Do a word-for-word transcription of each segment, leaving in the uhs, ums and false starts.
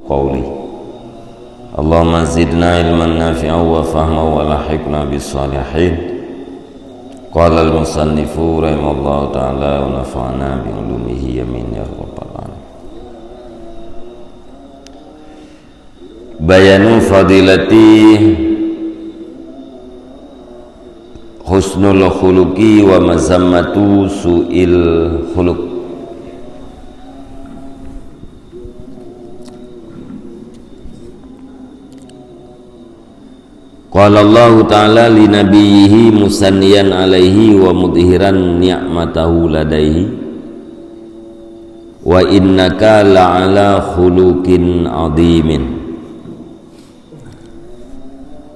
قولي. اللهم زدنا علما نافعا وفهما وألحقنا بالصالحين. قال المصنف رحمه الله تعالى ونفعنا بعلومه آمين يا رب العالمين. بيان فضيلة حسن الخلق ومذمة سوء الخلق. قال الله تعالى لنبيه مثنيا عليه ومظهرا نعمته لديه، وإنك لعلى خلق عظيم.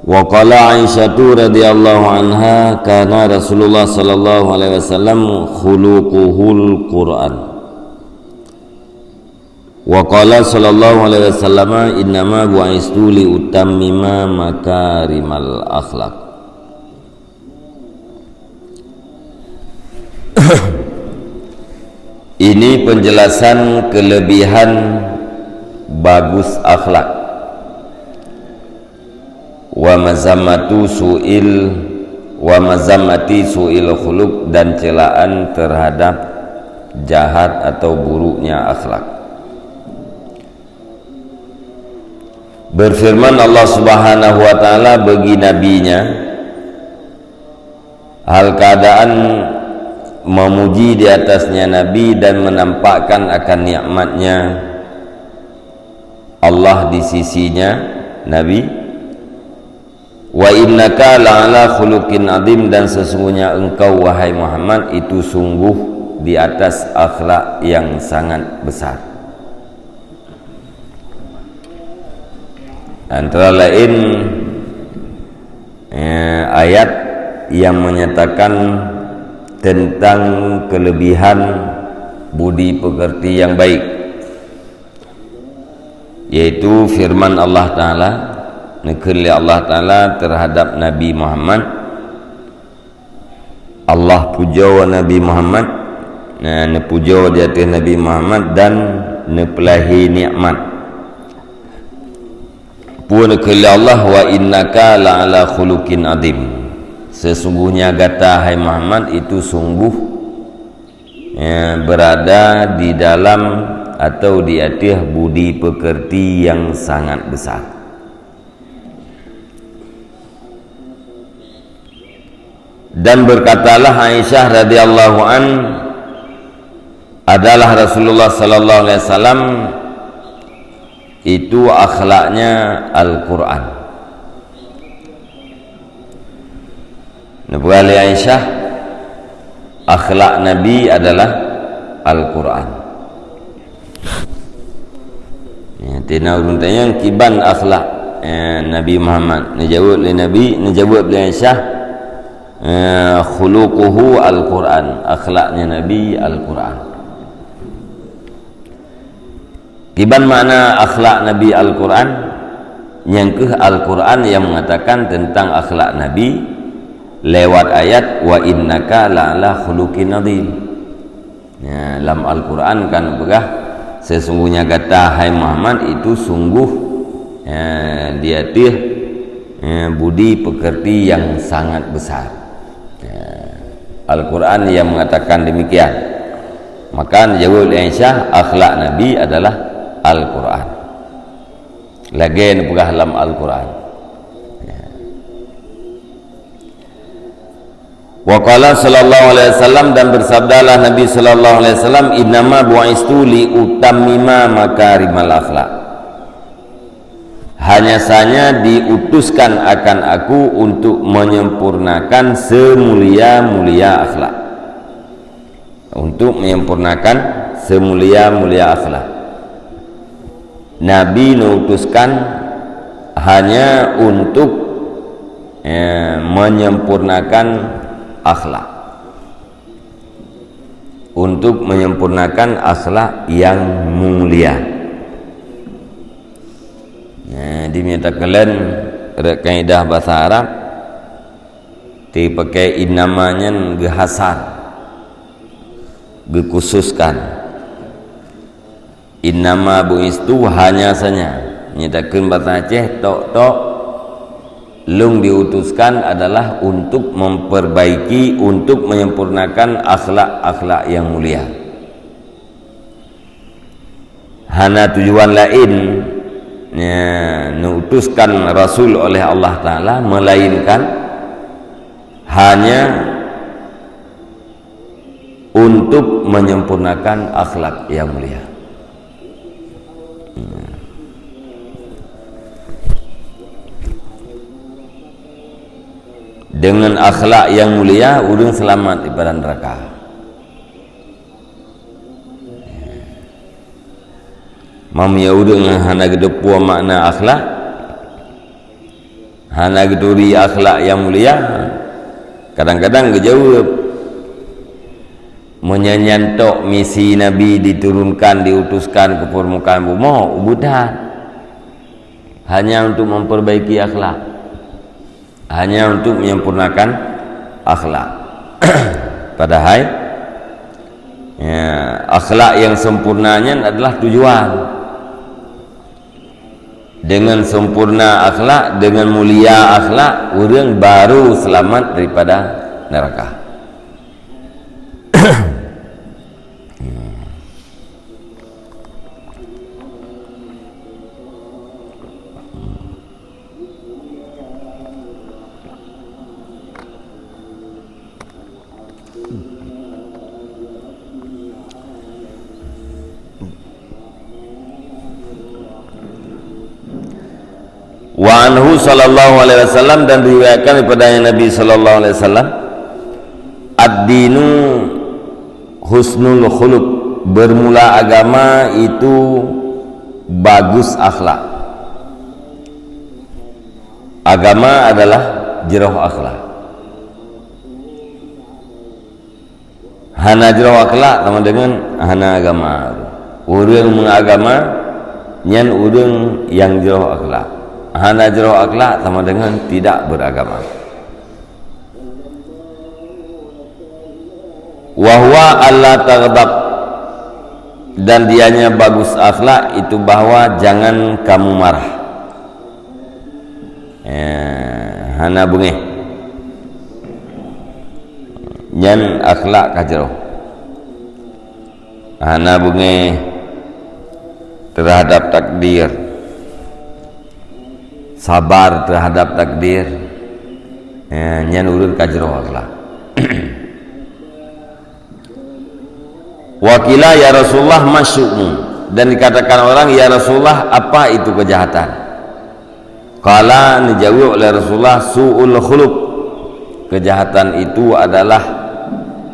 وقال عائشة رضي الله عنها، كان رسول الله صلى الله عليه وسلم خلقه القرآن. وقال صلى الله عليه وسلم، إنما بعثت لأتمم مكارم الأخلاق. Ini penjelasan kelebihan bagus akhlak. Wa mazamatu su'il, wa mazamati su'il khuluq, dan celaan terhadap jahat atau buruknya akhlak. Berfirman Allah Subhanahu wa Ta'ala bagi nabinya, hal keadaan memuji di atasnya Nabi dan menampakkan akan nikmatnya Allah di sisinya Nabi. Wa innaka la'ala khuluqin adzim, dan sesungguhnya engkau, wahai Muhammad, itu sungguh di atas akhlak yang sangat besar. Antara lain, eh, ayat yang menyatakan tentang kelebihan budi pekerti yang baik, yaitu firman Allah Ta'ala, neukheun lé Allah Ta'ala terhadap Nabi Muhammad, Allah pujoe Nabi Muhammad, na, neupujoe di ateueh Nabi Muhammad dan neupeulahé nikmat. Peue neukheun lé Allah, "Wa innaka la'ala khuluqin adzim." Sesungguhnya gata, hai Muhammad, itu sungguh, eh, berada di dalam atau di ateueh budi pekerti yang sangat besar. Dan berkatalah Aisyah radhiyallahu an, adalah Rasulullah sallallahu alaihi wasallam itu akhlaknya Al-Quran. Neupeugah lé Aisyah, akhlak Nabi adalah Al-Quran. Ya, tina ureuëng tanyong kiban akhlak, eh, Nabi Muhammad. Neujaweueb lé Nabi, neujaweueb lé Aisyah, eh, khuluquhu Al-Quran, akhlaknya Nabi Al-Quran. Kiban makna akhlak Nabi Al-Quran? Nyang kheueh Al-Quran yang mengatakan tentang akhlak Nabi lewat ayat, "Wa innaka la'ala khuluqin adzim." Ya, lam Al-Quran kan peugah, "Sesungguhnya gata, hai Muhammad, itu sungguh, ya, di ateueh, ya, budi pekerti yang sangat besar." Ya, Al-Quran yang mengatakan demikian. Maka jaweueb lé Aisyah, akhlak Nabi adalah Al-Quran. Lagée neupeugah lam Al-Quran. Ya. Wa qala sallallahu alaihi wasallam, dan bersabdalah Nabi sallallahu alaihi wasallam, "Innama bu'istu li utammima makarimal akhlak." Hanya saja diutuskan akan aku untuk menyempurnakan semulia-mulia akhlak. Untuk menyempurnakan semulia-mulia akhlak. Nabi neutuskan hanya untuk, eh, menyempurnakan akhlak. Untuk menyempurnakan akhlak yang mulia. Nah, di mita kalian, rek kaidah bahasa Arab, dipakai innama nyan geuhasar, geukhususkan. Innama bu'istu, hanya saja. Nyatakan bahasa Aceh, tok-tok, lôn diutuskan adalah untuk memperbaiki, untuk menyempurnakan akhlak-akhlak yang mulia. Hana tujuan lain, ya, neutuskan Rasul oleh Allah Ta'ala, melainkan hanya untuk menyempurnakan akhlak yang mulia. Dengan akhlak yang mulia, ureuëng selamat daripada neraka. Meunyoe ureuëng hana geuteupeue makna akhlak, hana geuturi akhlak yang mulia, kadang-kadang geujaweueb, "Meunyoe nyan tok misi Nabi diturunkan, diutuskan ke permukaan bumoe, ubit that. Hanya untuk memperbaiki akhlak." Hanya untuk menyempurnakan akhlak. Padahai, ya, akhlak yang sempurna nyan adalah tujuan. Dengan sempurna akhlak, dengan mulia akhlak, ureuëng baru selamat daripada neraka. Wa anhu sallallahu alaihi wasallam, dan diriwayatkan daripada Nabi sallallahu alaihi wasallam, "Ad-dinu husnul khuluq." Bermula agama itu bagus akhlak. Agama adalah jroh akhlak. Hana jroh akhlak sama dengan hana agama. Ureuëng meuagama nyan ureuëng nyang jroh akhlak. Hana jroh akhlak sama dengan tidak beragama. Wa huwa alla taghdab, dan dianya bagus akhlak itu bahwa jangan kamu marah. Eh, hana beungéh. Nyan akhlak ka jroh. Hana beungéh terhadap takdir. Sabar terhadap takdir. Eh, nyan ureuëng ka jroh akhlak. Wa qila, "Ya Rasulullah, ma syu'mu?" Dan dikatakan orang, "Ya Rasulullah, apa itu kejahatan?" Qala, dijawab oleh Rasulullah, "Su'ul khuluq." Kejahatan itu adalah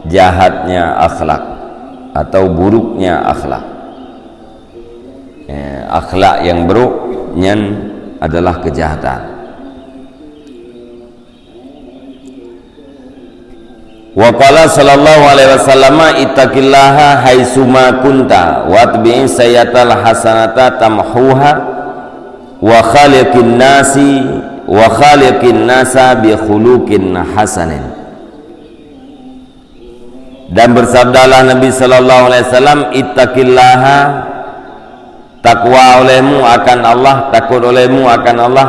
jahatnya akhlak atau buruknya akhlak. Ya, akhlak yang buruk nyan adalah kejahatan. Wa qala sallallahu alaihi wasallam, "Ittaqillaha haitsuma kunta, wa atbi'is sayyi'atal hasanata tamhuha, wa khaliqin nasi, wa khaliqin nasa bi khuluqin hasanin." Dan bersabdalah Nabi sallallahu alaihi wasallam, "Ittaqillaha," takwa olehmu akan Allah, takut olehmu akan Allah,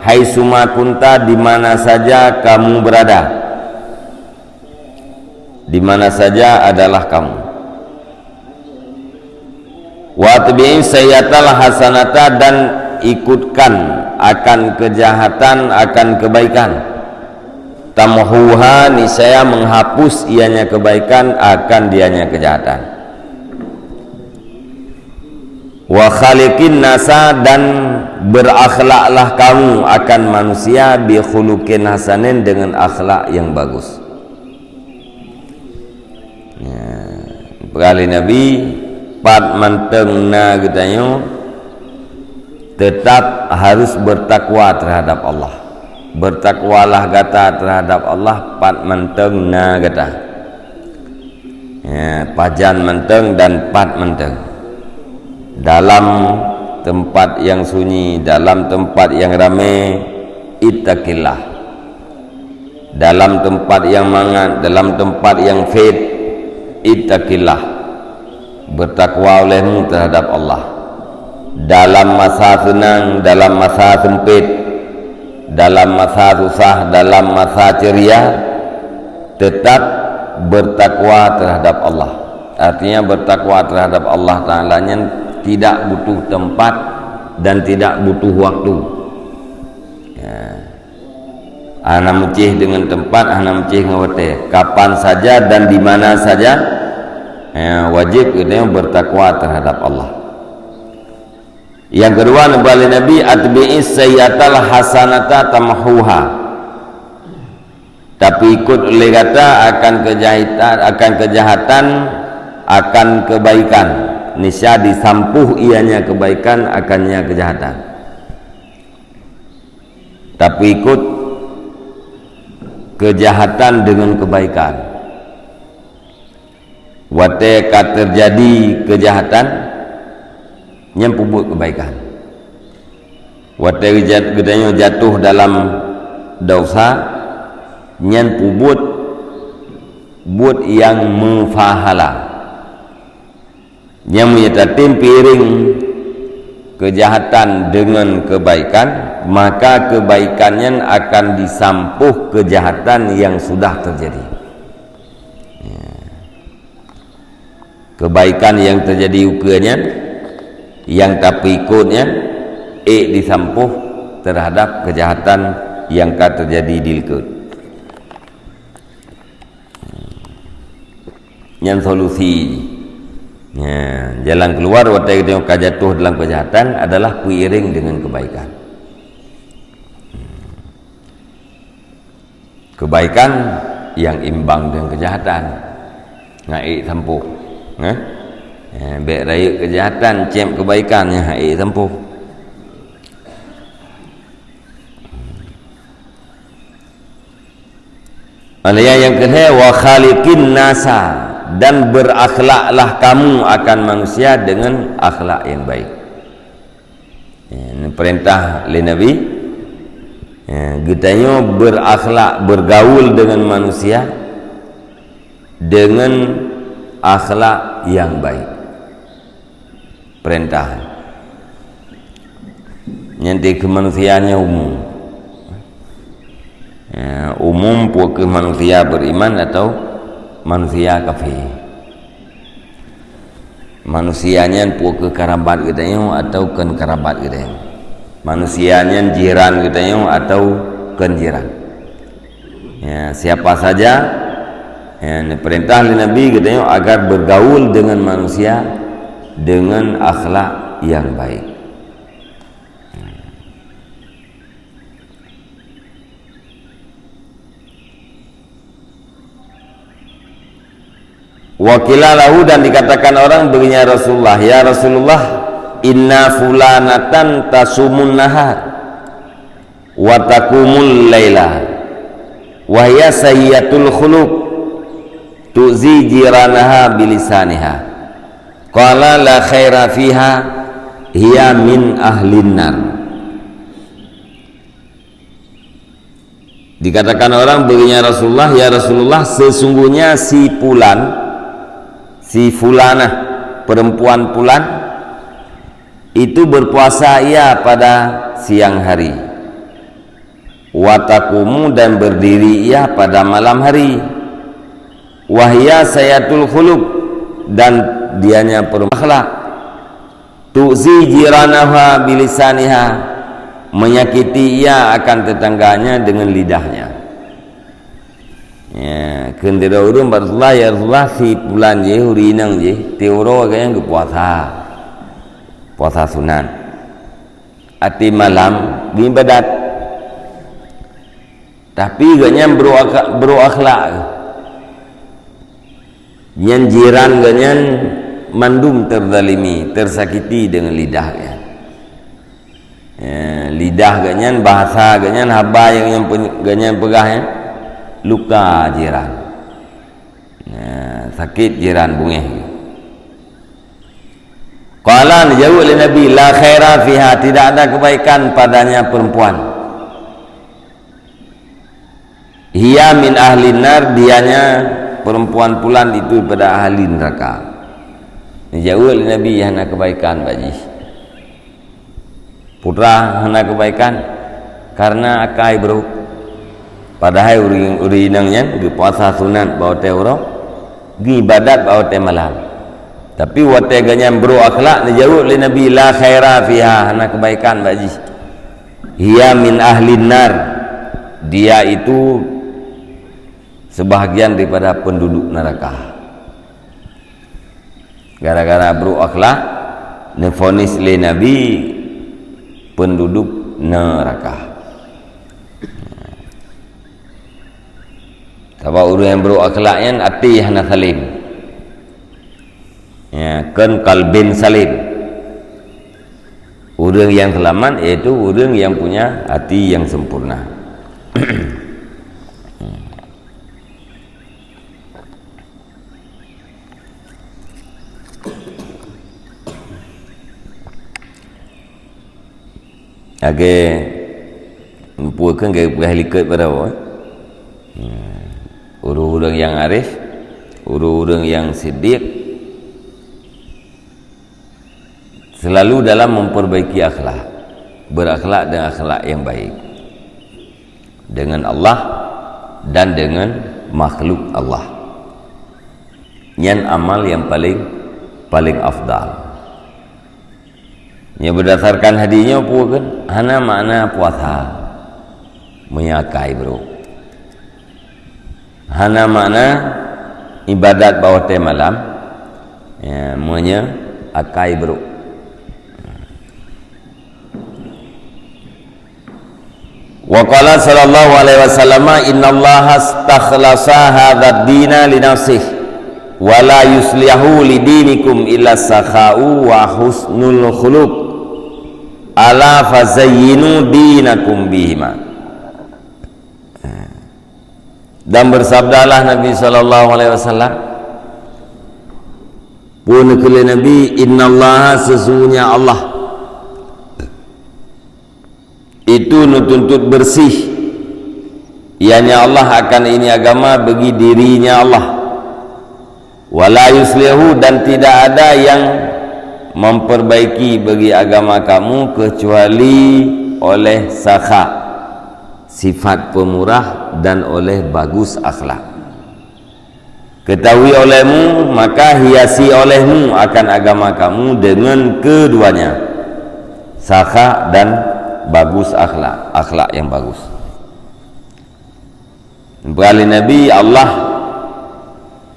"haitsuma kunta," di mana saja kamu berada. Di mana saja adalah kamu. "Wa atbi'is sayyi'atal hasanata," dan ikutkan akan kejahatan akan kebaikan. "Tamhuha," niscaya menghapus ianya kebaikan akan dianya kejahatan. "Wa khaliqin nasa," dan berakhlaklah kamu akan manusia, "bi khuluqin hasanin," dengan akhlak yang bagus. Ya, peugah lé Nabi, pat mantong na geutanyoe, tetap harus bertakwa terhadap Allah. Bertakwalah gata terhadap Allah, pat mantong na gata. Ya, pajan mantong dan pat mantong. Dalam tempat yang sunyi, dalam tempat yang ramai, ittaqillah. Dalam tempat yang mangat, dalam tempat yang fit, ittaqillah. Bertakwa olehmu terhadap Allah. Dalam masa senang, dalam masa sempit, dalam masa susah, dalam masa ceria, tetap bertakwa terhadap Allah. Artinya, bertakwa terhadap Allah Ta'ala nyan tidak butuh tempat dan tidak butuh waktu. Ya. Hana meucéh deungon teumpat, hana meucéh ngon watée. Kapan saja dan di mana saja, ya, wajib geutanyoe bertakwa terhadap Allah. Nyang keudua, neuba lé Nabi, "Atbi'is sayyi'atal hasanata tamhuha." Tapi ikut oleh gata akan kejahatan, akan kejahatan, akan kebaikan. Niscaya disampôh ianya kebaikan akan nya kejahatan. Tapi ikut kejahatan dengan kebaikan. Watée ka terjadi kejahatan, nyan peubuet kebaikan. Watée geuja-, geutanyoe jatuh dalam dosa, nyan peubuet buet nyang meupahala. Nyang meunyoe tatem peuiréng kejahatan deungon kebaikan, maka kebaikan nyan akan disampôh kejahatan nyang sudah terjadi. Ya. Kebaikan nyang terjadi ukeue nyan, nyang tapeuikot nyan, ék disampôh terhadap kejahatan nyang ka terjadi di likot. Nyan solusi. Ya, jalan keluar watée geutanyoe ka jatuh dalam kejahatan adalah peuiréng dengan kebaikan. Kebaikan nyang imbang dengan kejahatan. Hana ék sampôh. Eh? Eh, bék rayeuk kejahatan, cép kebaikan, nyan hana ék sampôh. Ayat nyang keuhai, "Wa khaliqin nasa," dan berakhlaklah kamu akan manusia dengan akhlak yang baik. Ya, ini perintah lé Nabi. Ya, geutanyoe berakhlak, bergaul dengan manusia dengan akhlak yang baik. Perintah. Nyan di keumanusiaan nyan umum. Ya, umum peue keuh manusia beriman atau manusia kafé. Manusia nyan peue keuh karabat geutanyoe atau kon karabat geutanyoe. Manusia nyan jiran geutanyoe atau kon jiran. Ya, siapa saja, ya, neupeurintah lé Nabi geutanyoe agar bergaul dengan manusia dengan akhlak yang baik. Wa qila lahu, dan dikatakan orang bagi Rasulullah, "Ya Rasulullah, inna fulanatan tasumun nahar wa taqumul laila, wa hiya sayyi'atul khuluq, tu'zi jiranaha bilisaniha." Qala, "La khaira fiha, hiya min ahlin nar." Dikatakan orang bagi Rasulullah, "Ya Rasulullah, sesungguhnya si pulan, si fulanah, perempuan pulan, itu berpuasa ia pada siang hari, wa taqumu, dan berdiri ia pada malam hari, wa hiya sayyi'atul khuluq, dan dianya perumakhlah, tu'zi jiranaha bilisaniha, menyakiti ia akan tetangganya dengan lidahnya." Ya, kheun sidroe ureuëng bak Rasulullah, "Ya Rasulullah, si pulan jih, ureuëng inong jih, tiep uroe gobnyan geupuasa. Puasa sunat. Até malam geuibadat. Tapi gobnyan brok akhlak, brok akhlak. Nyan jiran gobnyan mandum terzalimi, tersakiti deungon lidah gobnyan." Ya, lidah gobnyan, bahasa gobnyan, haba nyang, nyang pe-, gobnyan peugah nyan, luka jiran. Ya, sakét jiran beungéh. Qala, jaweueb lé Nabi, "La khaira fiha, tidak ada kebaikan padanya perempuan. Hiya min ahlin nar, dianya perempuan pulan itu pada ahli neraka." Neujaweueb lé Nabi, "Hana keubaikan bak jih." Putra hana keubaikan karena akai brok. Padahai ureuëng, ureuëng inong nyan geupuasa sunat bak watée uroe, geuibadat bak watée malam. Tapi watée gobnyan brok akhlak, neujaweueb lé Nabi, "La khaira fiha, hana keubaikan bak jih. Hiya min ahlin nar, dia itu sebahagian daripada penduduk neraka." Gara-gara brok akhlak, neufonis lé Nabi penduduk neraka. Sabab ureuëng nyang brok akhlak nyan até hana salem. Ya, kon qalbin salim. Ureuëng nyang seulamat yaitu ureuëng nyang punya hati nyang sempurna. Lagée muphom keu geupeugah likot pada awak. Hmm. Ureuëng-ureuëng nyang arif, ureuëng-ureuëng nyang siddiq, selalu dalam memperbaiki akhlak, berakhlak dengan akhlak yang baik dengan Allah dan dengan makhluk Allah. Nyan amal yang paling, paling afdal. Nyoe berdasarkan hadis nyoe, peue kheun? Hana makna puasa meunyoe akai brok. Hana makna ibadat bak watée malam, ya, meunyoe akai brok. Wa qala sallallahu alaihi wasallam, "Innallaha astakhlasa hadzad dina li nafsih, wa la yuslihu li dinikum illa sakha'u wa husnul khuluq. Ala fazayyinu dinakum bihima." Dan bersabdalah Nabi sallallahu alaihi wasallam, peue neukheun lé Nabi, "Innallaha, sesungguhnya Allah, itu neutuntut bersih, ianya Allah akan ini agama bagi dirinya Allah. Wa la yuslihu, dan tidak ada yang memperbaiki bagi agama kamu kecuali oleh sakha, sifat pemurah, dan oleh bagus akhlak. Ketahui olehmu, maka hiasi olehmu akan agama kamu dengan keduanya, sakha dan bagus akhlak, akhlak yang bagus." Peugah lé Nabi, Allah,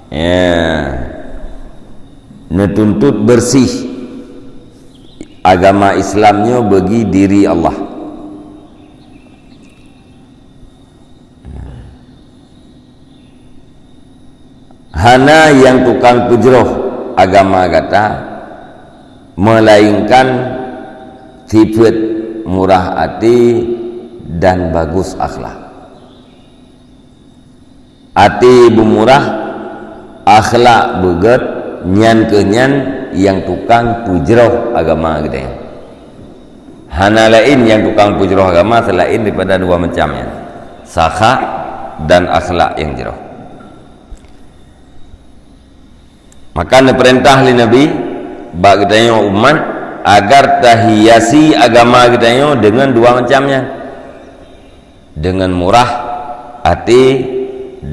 ya, neutuntut bersih agama Islam nyoe bagi diri Allah. Hana nyang tukang peujroh agama gata, melainkan sifeuet murah até dan bagus akhlak. Até beumurah, akhlak beugét, nyan kheueh nyan nyang tukang peujroh agama geutanyoe. Hana laén nyang tukang peujroh agama seulaén daripada dua macam nyan, sakha dan akhlak nyang jroh. Maka neupeurintah lé Nabi bak geutanyoe umat agar tahiasi agama geutanyoe deungon dua macam nyan, deungon murah até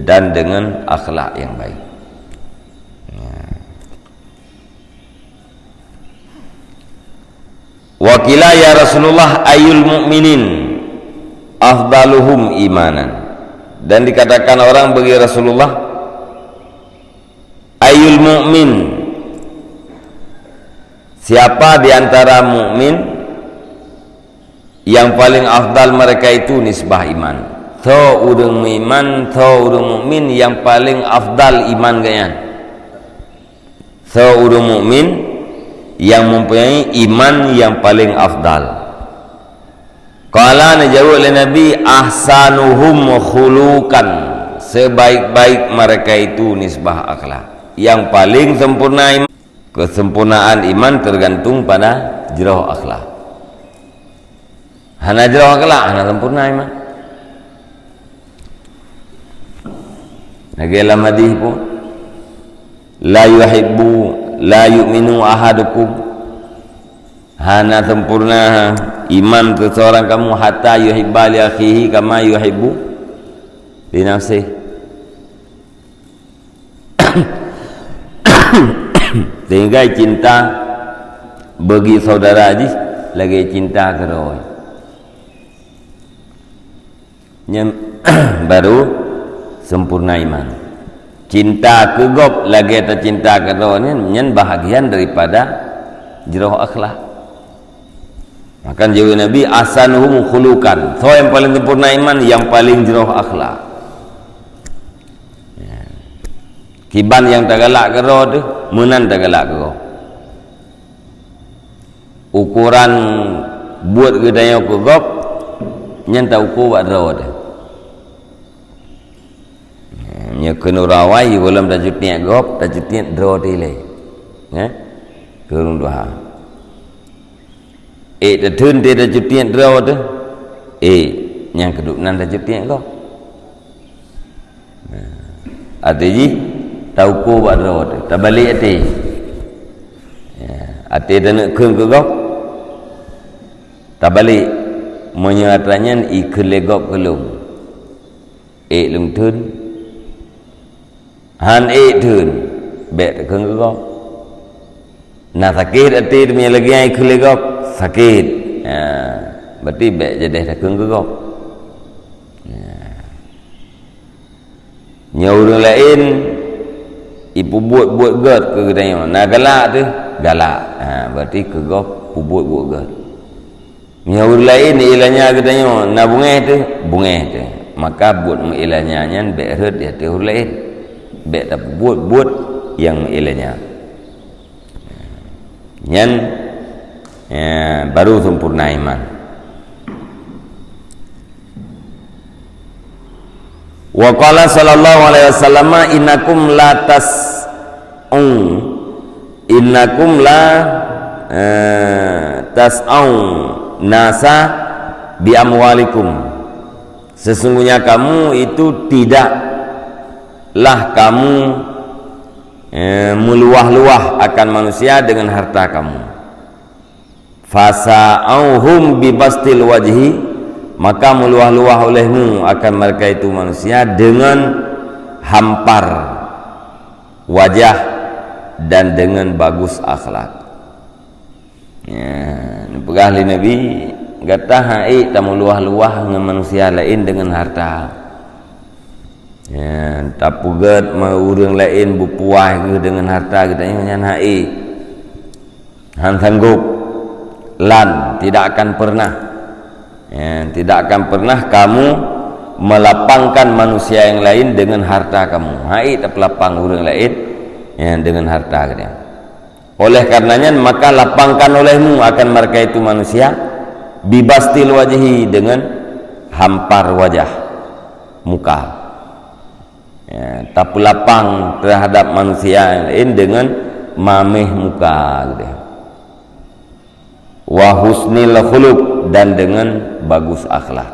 dan deungon akhlak nyang baik. Ya. Wa qila, "Ya Rasulullah, ayyul mu'minin afdaluhum imanan?" Dan dikatakan orang bagi Rasulullah, "Ayyul mu'min, siapa di antara mukmin yang paling afdal mereka itu nisbah iman?" Soe ureuëng meuiman, soe ureuëng mukmin nyang paleng afdal iman geuhnyan? Soe ureuëng mukmin nyang mempunyai iman nyang paleng afdal? Qala, neujaweueb lé Nabi, "Ahsanuhum khuluqan." Sebaik-baik mereka itu nisbah akhlak. Nyang paleng sempurna iman, kesempurnaan iman tergantung pada jroh akhlak. Hana jroh akhlak, hana sempurna iman. Lagée lam hadis pun, "La yuhibbu, La yu'minu ahadukum, hana sempurna iman seseorang kamu, hatta yuhibba li akhihi kama yuhibbu li nafsihi. Sehingga cinta bagi saudara jih lagèe cinta keudroe. Nyan baru sempurna iman. Cinta keu gob lagèe tacinta keu droe nyan, nyan bahagian daripada jroh akhlak. Maka jaweueb Nabi, "Ahsanuhum khuluqan." Soe nyang paleng sempurna iman? Nyang paleng jroh akhlak. Ya. Kiban nyang tagalak keu droe teuh, meunan tagalak keu gob. Ukoran buet geutanyoe keu gob, nyan tauko bak droe teuh. Nyoe keunoe rawai, gohlom tacutiek gob, tacutiek droe teuh ilèe. Ya? Keu ureueng tuha. Ék tatheun teuh tacutiek droe teuh. Ék, nyang keuduek nan tacutiek gob. Até jih tauko bak droe teuh, tabalek até. Ya, até taneuk kheun keu gob, tabalek. Meunyoe atra nyan ikheun lé gob keu lôn, ék lôn theun? Han ék theun, bèk takheun keu gob. Na sakét até teuh meunyoe lagèe nyan ikheun lé gob, sakét. Ya, berarti bèk jadèh takheun keu gob. Ya. Nyoe ureueng laén ipeubuet buet gèt keu geutanyoe, na galak teuh, galak. Ha, berarti keu gob peubuet buet gèt. Nyoe ureueng laén iélanya geutanyoe, na beungèh teuh, beungèh teuh. Maka buet meuiélanya nyan bèk rhot di ateueh ureueng laén. Bèk tapeubuet buet nyang meuiélanya. Nyan, ya, baru sempurna iman. Wa qala sallallahu alaihi wasallam, "Innakum la tas'un, innakum la, eh, tas'un nasa bi amwalikum." Sesungguhnya kamu itu tidaklah kamu, eh, meuluwah-luwah akan manusia dengan harta kamu. Fasa'auhum bibastil wajhi, maka meuluwah-luwah olehmu akan mereka itu manusia dengan hampar wajah dan dengan bagus akhlak. Ya, neupeugah lé Nabi, gata han ék tameuluwah-luwah ngon manusia laén deungon harta. Ya, tapeugèt ma-, ureueng laén beupuas geuh deungon harta geutanyoe, nyan han ék. Han sanggôp. Lan, tidak akan pernah. Ya, tidak akan pernah kamu melapangkan manusia yang lain dengan harta kamu. Han ék tapeulapang ureueng laén, ya, deungon harta geutanyoe. Oleh karenanya, maka lapangkan olehmu akan mereka itu manusia, bibastil wajhi, dengan hampar wajah, muka. Ya, tapeulapang terhadap manusia laén dengan mamèh muka, gitu. Wa husnil khuluq, dan dengan bagus akhlak.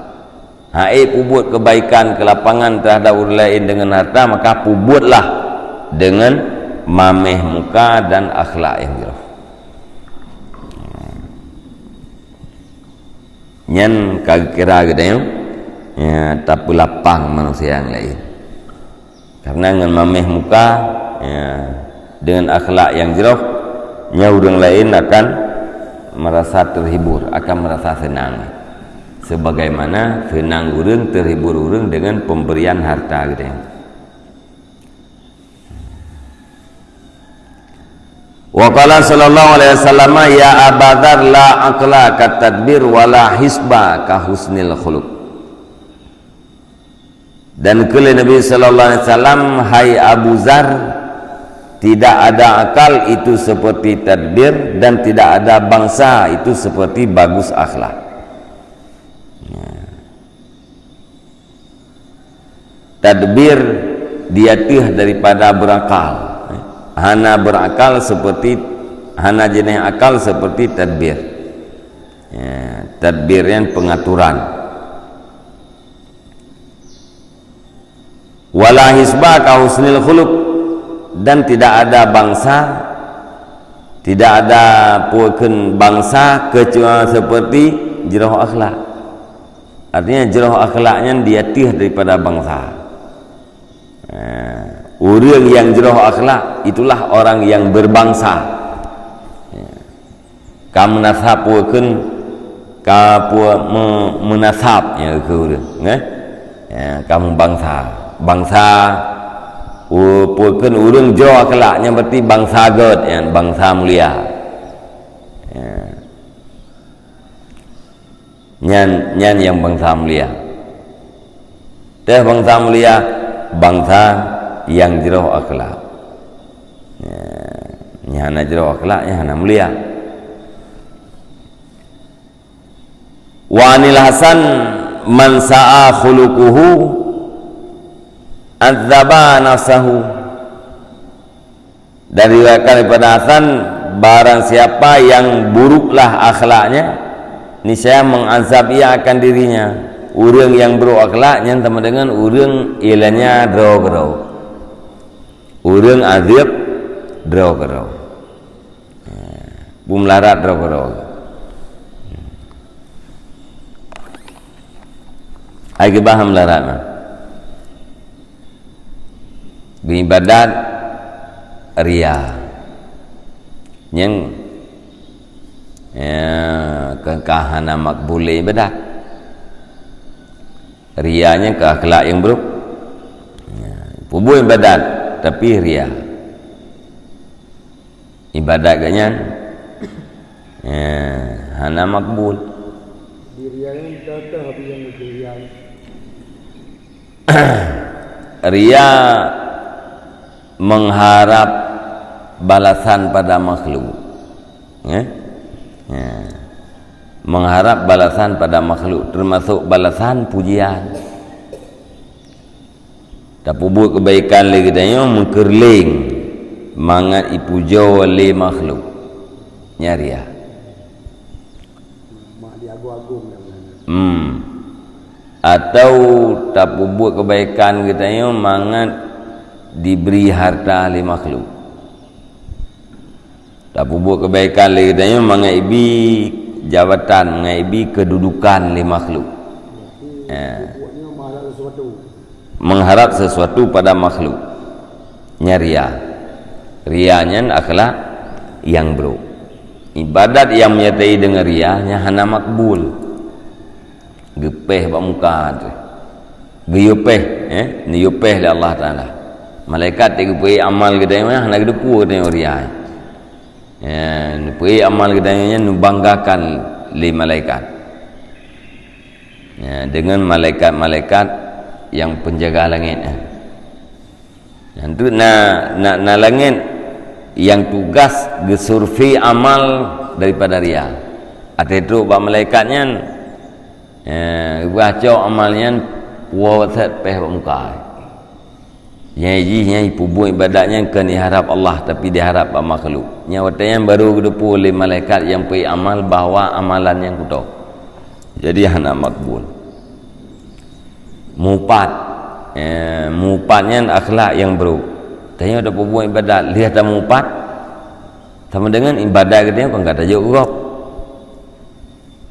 Han ék peubuet kebaikan, kelapangan terhadap ureueng laén deungon harta, maka peubuetlah deungon mamèh muka dan akhlak nyang jroh. Nyan ka geukira geutanyoe, ya, tapeulapang manusia nyang laén. Karena ngon mamèh muka, ya, deungon akhlak nyang jroh, nyan ureueng laén akan merasa terhibur, akan merasa senang. Sebagaimana senang ureueng, terhibur ureueng deungon pemberian harta geutanyoe. Wa qala sallallahu alaihi wasallam, "Ya Aba Dzar, la aqla kat tadbir wa la hisba ka husnil khuluq." Dan kheun lé Nabi sallallahu alaihi wasallam, "Hai Abu Zar, tidak ada akal itu seperti tadbir, dan tidak ada bangsa itu seperti bagus akhlak." Ya. Tadbir di ateueh daripada berakal. Hana berakal seperti, hana jeunèh akal seperti tadbir. Ya, tadbir nyan pengaturan. Wala hisba ka husnil khuluq, dan tidak ada bangsa Tidak ada peue kheun bansa kecuali seperti jroh akhlak. Artinya, jroh akhlak nyan di ateueh daripada bansa. Eh, ureuëng nyang jroh akhlak, itulah orang yang berbangsa. Ya. Ka meunasab peue kheun, ka peue me-, meunasab, ya, keu ureuëng, eh? Ya, ka meubangsa. Bangsa, u-, peue kheun ureuëng jroh akhlak, nyan berarti bangsa gét, ya, bangsa mulia. Ya. Nyan, nyan nyang bangsa mulia. Teuh bangsa mulia, bangsa nyang jroh akhlak. Ya, nyang hana jroh akhlak, nyang hana mulia. Wa anil Hasan, "Man sa'a khuluquhu adzaba nafsahu." Dan diriwayatkan daripada Hasan, barang siapa yang buruklah akhlaknya, niscaya mengazab ia akan dirinya. Ureuëng nyang brok akhlak nyan sama dengan ureuëng ilanya droe keudroe. Ureuëng azab droe keudroe. Beumeularat droe keudroe. Ai keubah meularat na. Beuibadat ria. Nyang, ya, keu ka hana makbul ibadat. Ria nyan keu akhlak nyang brok. Ya, peubuet ibadat, tapi ria. Ibadat geuh nyan, ya, hana makbul. Di ria nyan, contoh, apa nyang di ria nyan? Ria mengharap balasan pada makhluk. Ya? Ya. Mengharap balasan pada makhluk, termasuk balasan pujian. Tapeubuet keubaikan lé geutanyoe meukeureuléng mangat ipujoe lé makhluk. Nyan ria. Hmm. Atau tapeubuet keubaikan geutanyoe mangat dibri harta lé makhluk. Tapeubuet keubaikan lé geutanyoe mangat ibi jabatan, mangat ibi keududukan lé makhluk. Eh. Mengharap sesuatu pada makhluk. Nyan ria. Ria nyan akhlak nyang brok. Ibadat nyang menyertai deungon ria nyan hana makbul. Geupéh bak muka teuh. Geuyue péh, eh, neuyue péh lé Allah Taala. Malaikat teuh geupeuék amal geutanyoe hana geuteupeue geutanyoe ria. Ya, neupeuék amal geutanyoe nyan neubanggakan lé malaikat. Ya, deungon malaikat-malaikat nyang penjaga langét, eh. Nyan tu na, na, na langét nyang tugas geusurvei amal daripada ria. Até trok bak malaikat nyan, eh, geubaca amal nyan, puwoe set péh bak muka. Nyang jih nyan peubuet ibadat nyan kon diharap Allah, tapi diharap bak makhluk. Nyan watée nyan baru geuteupeue lé malaikat nyang peuék amal bahwa amalan nyan kutoh. Jadi hana makbul. Mupat. Eh, mupat nyan akhlak nyang brok. Tanyoe tapeubuet ibadat, lheueh tamupat, sama dengan ibadat geutanyoe kon ka tajok keu gob.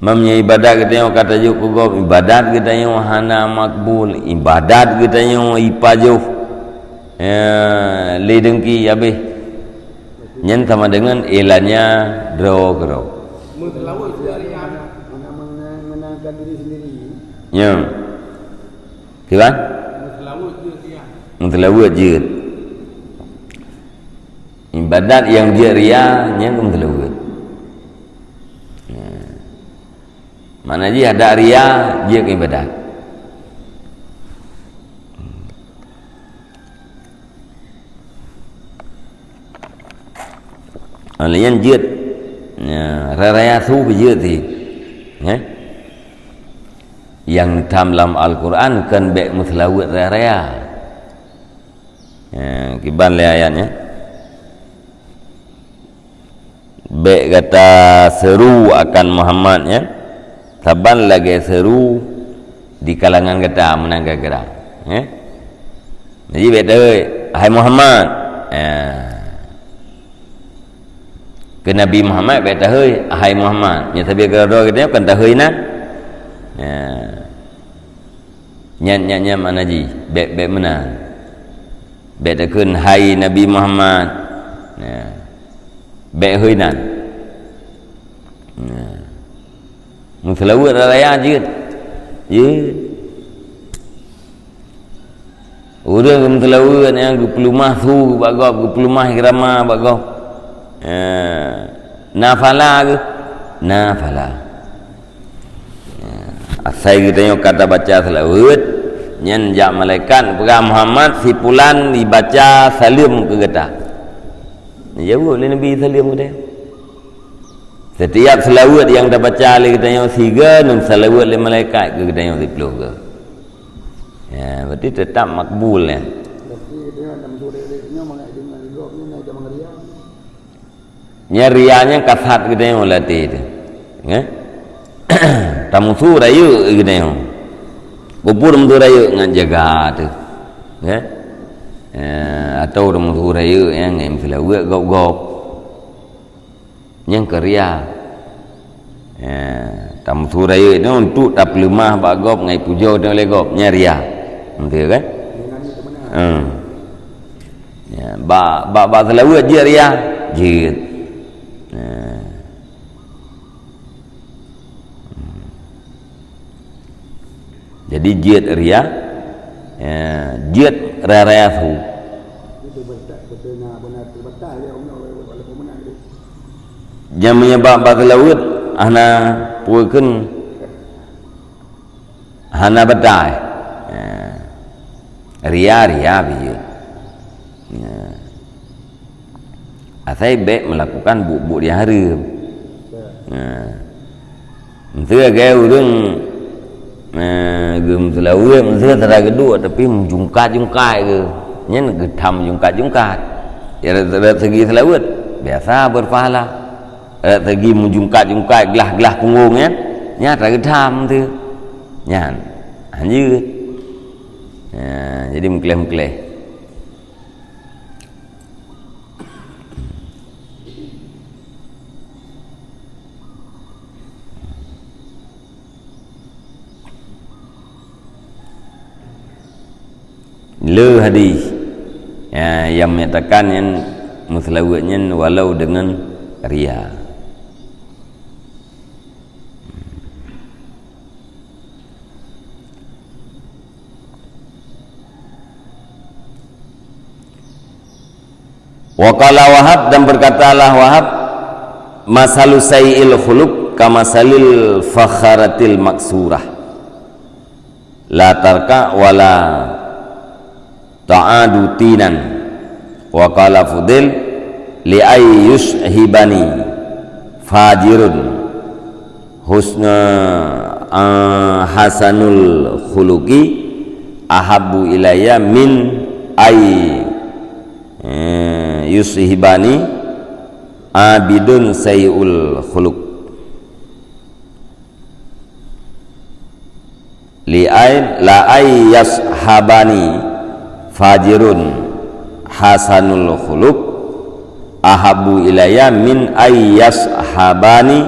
Meunyoe ibadat geutanyoe ka tajok keu gob, ibadat geutanyoe hana makbul, ibadat geutanyoe ipajoh, eh, lé deungki habéh. Nyan sama dengan ilanya droe keudroe. Meuseulaweuet jeuet ria. Hana menang-, menangkan diri sendiri. Nyo. Kiban? Meuseulaweuet jeuet ria. Meuseulaweuet jeuet. Ibadat nyang jeuet ria, nyan keuh meuseulaweuet. Ya. Makna jih ada ria, jeuet keu ibadat. Laén jeuet, ya, raya-raya su jeuet sih. Ya. Nyang tam lam Al-Quran kon bék meuseulaweuet raya-raya. Ya, kiban lé ayat nyan. Bék gata seuru akan Muhammad nyan, saban lagée seuru di kalangan gata meunan kira-kira. Ya. Jadi bék teuhôi, "Hai Muhammad." Ya. Keu Nabi Muhammad bèk tahôi, "Hai Muhammad." Nyan sabe keudroe geutanyoe kan tahôi nan. Ya. Nyan, nyan, nyan makna jih, bèk, bèk meunan. Bèk takheun, "Hai Nabi Muhammad." Ya. Bèk hôi nan. Ya. Meuseulaweuet raya jeuet. Jeuet. Ureueng meuseulaweuet nyang geupeuleumah su bak gob, geupeuleumah irama bak gob. Eh, nafala geuh. Nafala. Eh, asai geutanyoe ka tabaca seulaweuet, nyan jak malaikat peugah, "Muhammad, si pulan jibaca saleuem keu gata." Jaweueb lé Nabi saleuem geutanyoe. Setiap seulaweuet nyang tabaca lé geutanyoe sigoe, neuseulaweuet lé malaikat keu geutanyoe siplôh goe. Ya, berarti tetap makbul, ya. Nyan ria nyan kasat geutanyoe lam até teuh. Ya. Tamusu rayeuk geutanyoe. Peue tamusu rayeuk ngon jaga teuh. Ya. Ya, atau tamusu rayeuk nyan ngon meuseulaweuet gob-gob. Nyan keu ria. Ya, tamusu rayeuk nyoe untuk tapeuleumah bak gob ngon pujoe lé gob. Nyan ria. Beutôi kan? Hmm. Ya, bak, bak, bak seulaweuet jeuet ria. Jeuet. Ya. Jadi jeuet ria, ya, jeuet raya-raya su. Nyang meunyoe bak, bak seulaweuet hana peue kheun, hana batai. Ya. Ria-ria pih jeuet. Ya. Asai bèk meulakukan buet-buet nyang hareuem. Nah. Meuseu lagèe ureueng, eh, geumeuseulaweuet, meuseu sira geuduek, tapi meujungkat-jungkat geuh. Nyan geutham jungkat-jungkat. Ya, rot, rot segi seulaweuet, biasa berpahala. Rot segi meujungkat-jungkat, glah-glah punggong nyan, nyan atra geutham teuh. Nyan, hanjeuet. Ya, jadi meukleh-meukleh. Le hadis, ya, nyang menyatakan nyan meuseulaweuet nyan walau deungon ria. Wa qala Wahab, dan berkatalah Wahab, "Masalu sayyi'il khuluq kamasalil fakharatil maksurah. La tarka wa la ta'adu tinan." Wa qala Fudail, "Li ay yushibani fajirun husna, ah, hasanul khuluqi ahabbu ilayya min ay, eh, yushibani abidun sayyi'ul khuluq." Li ay, la ay yashabani fajirun hasanul khuluq ahabbu ilayya min ay yashabani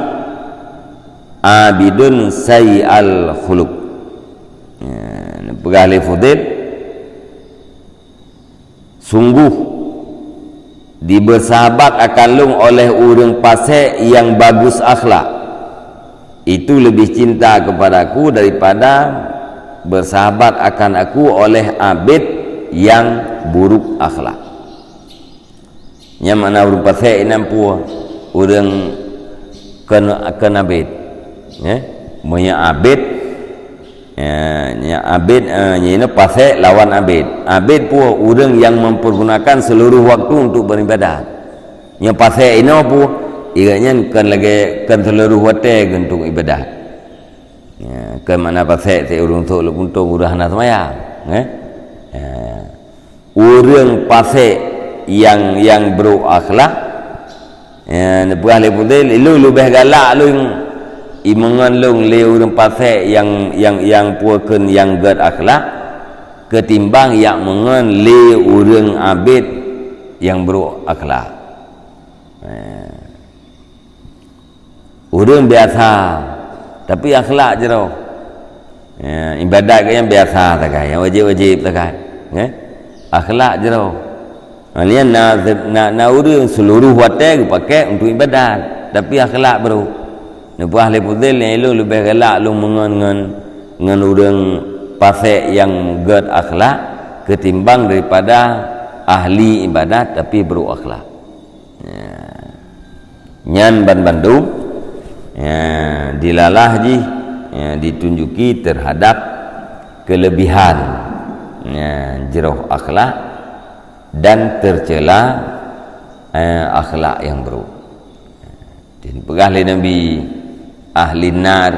abidun sayyi'al khuluq. Ya, peugah lé Fudail, "Sungguh, dibersahabat akan lôn oleh ureuëng pasék nyang bagus akhlak, itu lebih cinta kepadaku daripada bersahabat akan aku oleh abid nyang buruk akhlak." Nyan makna ureuëng pasék inan peue? Ureuëng kon, kon abid. Ya? Meunyoe abid, ya, nyan abid, eh, nyan pasék lawan abid. Abid peue? Ureuëng nyang mempergunakan seluruh waktu untuk beribadat. Nyan pasék inoe peue? Ingat nyan kon lagée, kon seluruh watée geuh untuk ibadat. Ya, kon makna pasék si ureuëng sôk lôn puntông ureuëng hana seumayang. Ya? Ya. Ureuëng pasék nyang, nyang brôk akhlak, ya, neupeugah lé Fudail, "Ilôn leubeh galak lôn imeungon lôn lé ureuëng pasék nyang, nyang, nyang peue kheun nyang gét akhlak, ketimbang jak meungon lé ureuëng abid nyang brôk akhlak." Ya. Ureuëng biasa, tapi akhlak jroh. Ya, ibadat geuh nyang biasa sagai, nyang wajéb-wajéb sagai. Nggih? Akhlak jroh. Ha, nyan na, na, na ureuëng seuluruh watée geupaké untuk ibadat, tapi akhlak brôk. Neupeugah lé Fudail, "Nyan ulôn leubeh galak lôn meungon ngon, ngon ureuëng fasek nyang gét akhlak, ketimbang daripada ahli ibadat tapi brôk akhlak." Ya. Nyan ban bandum, ya, dilalah jih, ya, ditunjuki terhadap kelebihan, ya, jroh akhlak dan tercela, eh, akhlak nyang brôk. Jadi peugah lé Nabi, "Ahli nar,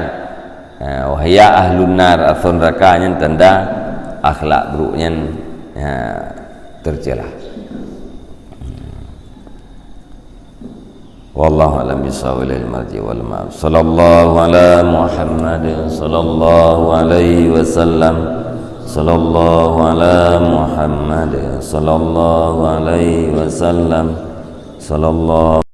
eh, wahya ahlun nar, asoe neuraka nyan tanda akhlak brôk nyan, ya, tercela." Wallahu a'lam bishawab, ilaihil marji wal ma'ab. Sallallahu ala Muhammad, sallallahu alaihi wasallam. Sallallahu ala Muhammad, sallallahu alaihi wasallam. Sallallahu